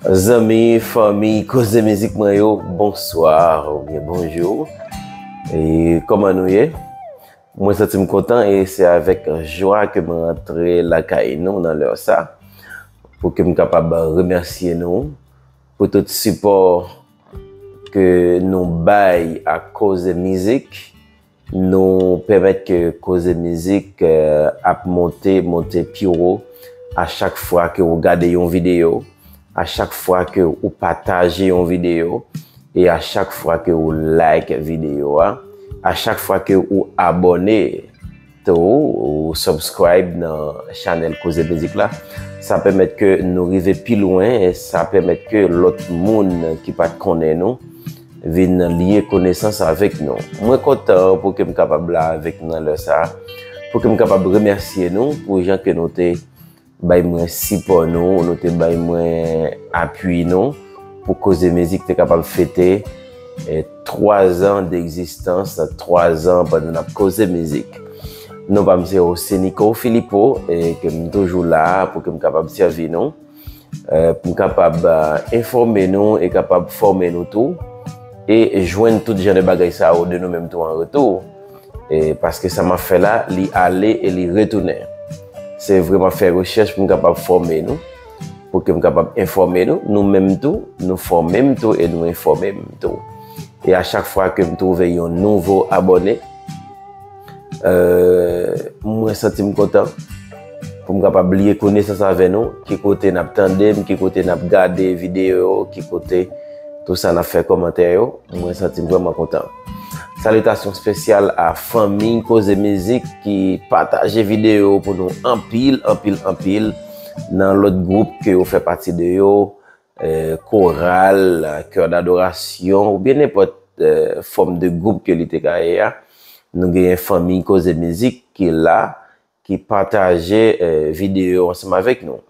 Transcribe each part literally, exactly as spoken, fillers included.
Zanmi, fanmi, koze mizik mwen yo, bonswa oubyen bonjou. E kòman nou ye? Mwen santi m kontan e se avèk jwa ke mwen rantre lakay nou nan lè sa, pou ke m kapab remèsye nou pou tout sipò ke nou bay ak koze mizik. Nou pèmèt ke koze mizik, eh, ap monte, monte pi wo a chak fwa ke ou gade yon videyo, a chak fwa ke ou pataje yon videyo, e a chak fwa ke ou like videyo a, a chak fwa ke ou abòne tou, ou subscribe nan chanèl Koze Mizik la. Sa pèmèt ke nou rive pi lwen, e sa pèmèt ke lòt moun ki pa t konnen nou vin lye konesans avèk nou. Mwen kontan pou ke m kapab la avèk nou nan lè sa, pou ke m kapab remèsye nou pou jan ke nou te bay mwen sipò nou, nou te bay mwen apui nou pou Koze Mizik te kapab fete, eh, twa zan degzistans, twa zan pandan n ap koze mizik. Non pa m se Osenico Filipo, e ke m toujou la pou ke m kapab sèvi nou, eh, pou m kapab, eh, enfòme nou e kapab fòme nou tou, e jwenn tout jan de bagay sa yo de nou menm tou an retou. E paske sa m ap fè la, li ale e li retounen. Se vre m ap fè rechèch pou m kapab fòme nou, pou ke m kapab enfòme nou, nou menm tou, nou fòme m tou e nou enfòme m tou. E a chak fwa ke m twouve yon nouvo abòne, eh, mwen santi m kontan pou m kapab lye konesans avè nou, ki kote n ap tande m, ki kote n ap gade videyo yo, ki kote tou sa n ap fè kòmantè yo, mwen santi m vrèman kontan. Salitasyon espesyal a fanmi Koze Mizik ki pataje videyo pou nou anpil, anpil, anpil nan lòt gwoup ke yo fè pati de yo, eh, koral, kè dadorasyon, oubyen nenpòt, eh, fòm de gwoup ke li te ka ye a. Nou genyen fanmi Koze Mizik ki la, ki pataje, eh, videyo ansanm avèk nou.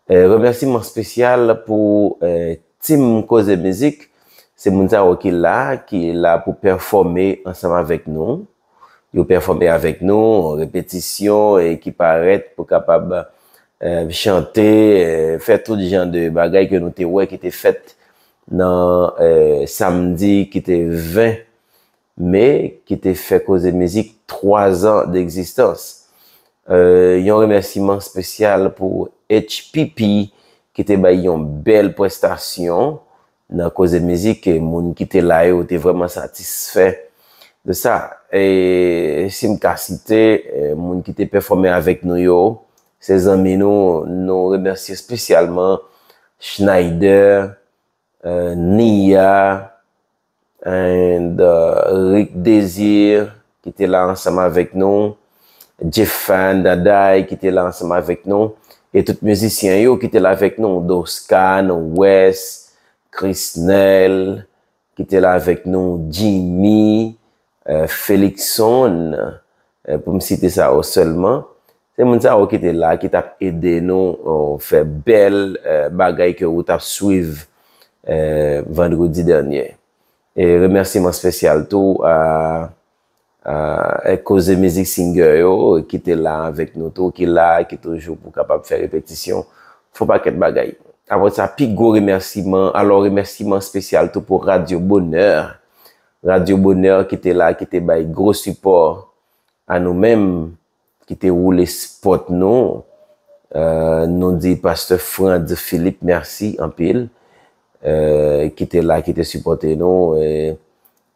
Eh, remèsiman espesyal pou, eh, tim Koze Mizik. Se moun sa yo ki la, ki la pou pèfòme ansanm avèk nou. Yo pèfòme avèk nou, repetisyon, e ki parèt pou kapab, eh, chante, eh, fè tout jan de bagay ke nou te wè ki te fèt nan, eh, samdi ki te ven me, ki te fè Koze Mizik twa zan degzistans. Eh, yon remèsiman espesyal pou H P P ki te bay yon bèl prestasyon nan Koze Mizik, e moun ki te la yo te vrèman satisfè de sa. E si m ka site, eh, moun ki te pèfòme avèk nou yo, se zanmi nou, nou remèsye espesyalman Schneider, eh, Nia, and, uh, Rick Désir, ki te la ansanm avèk nou, Jeffan Daday, ki te la ansanm avèk nou, e tout mizisyen yo ki te la avèk nou, Doscan, Wes, Chrisnel, ki te la avèk nou, Jimmy, eh, Felixson, eh, pou m site sa yo sèlman. Se moun sa yo ki te la, ki t ap ede nou, eh, fè bèl, eh, bagay ke ou t ap swiv, eh, vandredi dènye. E remèsiman espesyal tou a, a, eh, Koze Mizik Singer yo, ki te la avèk nou tou, ki la, ki toujou pou kapab fè repetisyon, fè yon pakèt bagay. Apre sa, pi gwo remèsiman, alò remèsiman espesyal tou pou Radyo Bonè. Radyo Bonè ki te la, ki te bay gwo sipò a nou menm, ki te woule spòt nou. Eh, nou di Pastè Frantz Philippe mèsi anpil, eh, ki te la, ki te sipòte nou, eh,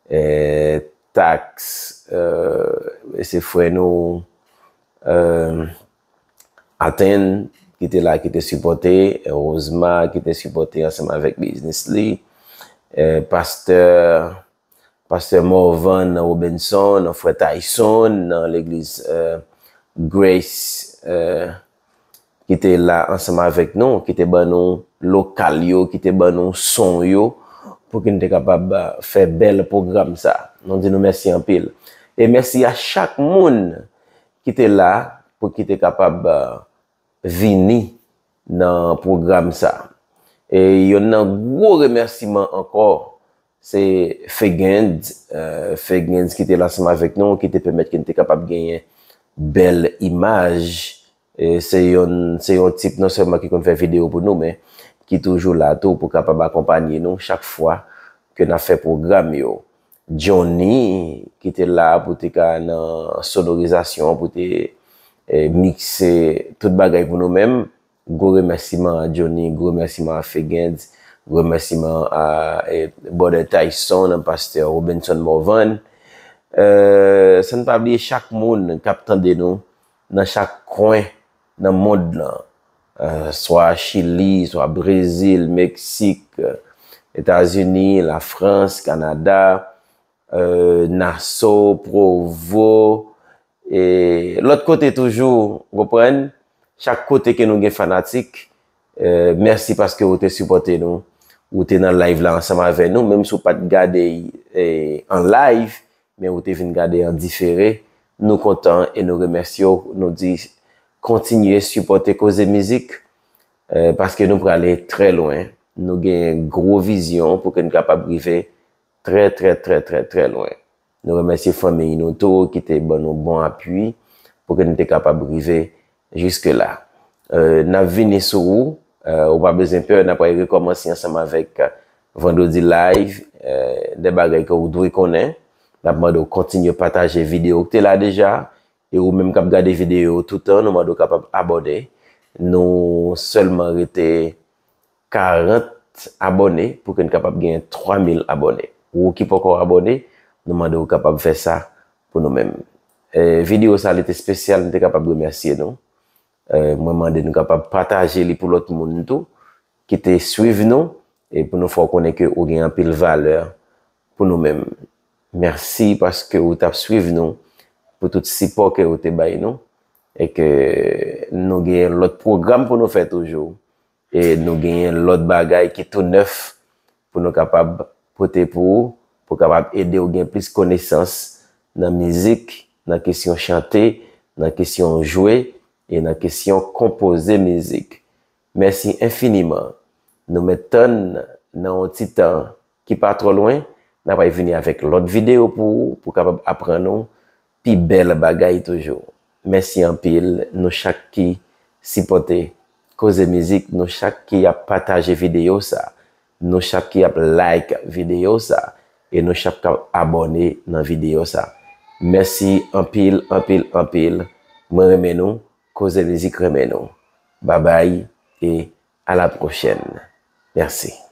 eh, Tax, eh, se frè nou, eh, Aten, ki te la, ki te sipòte, eh, Rosemar, ki te sipòte ansanm avèk biznis li, eh, Pastè Pastè Morvan nan Robinson, nan Frè Tyson, nan legliz, eh, Grace, eh, ki te la ansanm avèk nou, ki te ban nou lokal yo, ki te ban nou son yo, pou ki n te kapab, eh, fè bèl pwogram sa. Nou di nou mèsi anpil. E mèsi a chak moun ki te la, pou ki te kapab, eh, vini nan pwogram sa. E yonn nan gwo remèsiman ankò, se Fegens, eh, Fegens ki te la ansanm avèk nou, ki te pèmèt ke n te kapab genyen bèl imaj. E se yon, se yon tip non sèlman ki konn fè videyo pou nou, men ki toujou la tou pou kapab akonpanye nou chak fwa ke n ap fè pwogram yo. Johnny, ki te la pou te ka nan sonorizasyon, pou te eh, mikse tout bagay pou nou menm. Gwo remèsiman a Johnny, gwo remèsiman a Fegens, gwo remèsiman a eh, Brother Tyson, Pastè Robinson Morvan. Eh, san n pa bliye chak moun k ap tande nou nan chak kwen nan mond lan, eh, swa Chili, swa Brezil, Meksik, Etazini, Lafrans, Kanada, eh, Nassau, Provo, e lòt kote toujou, w konprann, chak kote ke nou gen fanatik, eh, mèsi paske ou te sipòte nou, ou te nan live la ansanm avè nou, menm si w pa t gade eh, an live, men ou te vin gade an difere, nou kontan e nou remèsye w, nou di kontinye sipòte Koze Mizik, eh, paske nou prale trè lwen, nou gen gwo vizyon pou ke n kapab rive trè, trè, trè, trè, trè lwen. Nou remèsye fanmi nou tou ki te ban nou bon apui pou ke n te kapab rive jiske la. Eh, n ap vini sou ou, eh, ou pa bezwen pè, n ap rekòmanse ansanm avèk Vandredi Live, eh, de bagay ke ou dwe konnen. N ap mande w kontinye pataje videyo ki te la deja, e ou menm k ap gade videyo yo toutan, nou mande w kapab abòne. Nou sèlman rete karant abòne pou ke n kapab genyen twa mil abòne. Ou ki poko abòne, nou mande w kapab fè sa pou nou menm. Eh, videyo sa li te espesyal, m te kapab remèsye nou. Eh, mwen mande nou kapab pataje li pou lòt moun tou ki te swiv nou e pou nou fè w konnen ke ou gen anpil valè pou nou menm. Mèsi paske ou t ap swiv nou pou tout sipò ke ou te bay nou e ke nou gen lòt pwogram pou nou fè toujou. E nou genyen lòt bagay ki tou nèf pou nou kapab pote pou ou, pou kapab ede w gen plis konesans nan mizik, nan kesyon chante, nan kesyon jwe e nan kesyon konpoze mizik. Mèsi enfiniman. Nou mèt tann nan yon ti tan ki pa twò lwen, n ap vini avèk lòt videyo pou ou, pou kapab aprann ou pi bèl bagay toujou. Mèsi anpil, nou chak ki sipòte Koze Mizik, nou chak ki ap pataje videyo sa, nou chak ki ap like videyo sa, e nou chak k ap abòne nan videyo sa. Mèsi anpil, anpil, anpil. Mwen renmen nou, Koze Mizik renmen nou. Babay e a la pwochèn. Mèsi.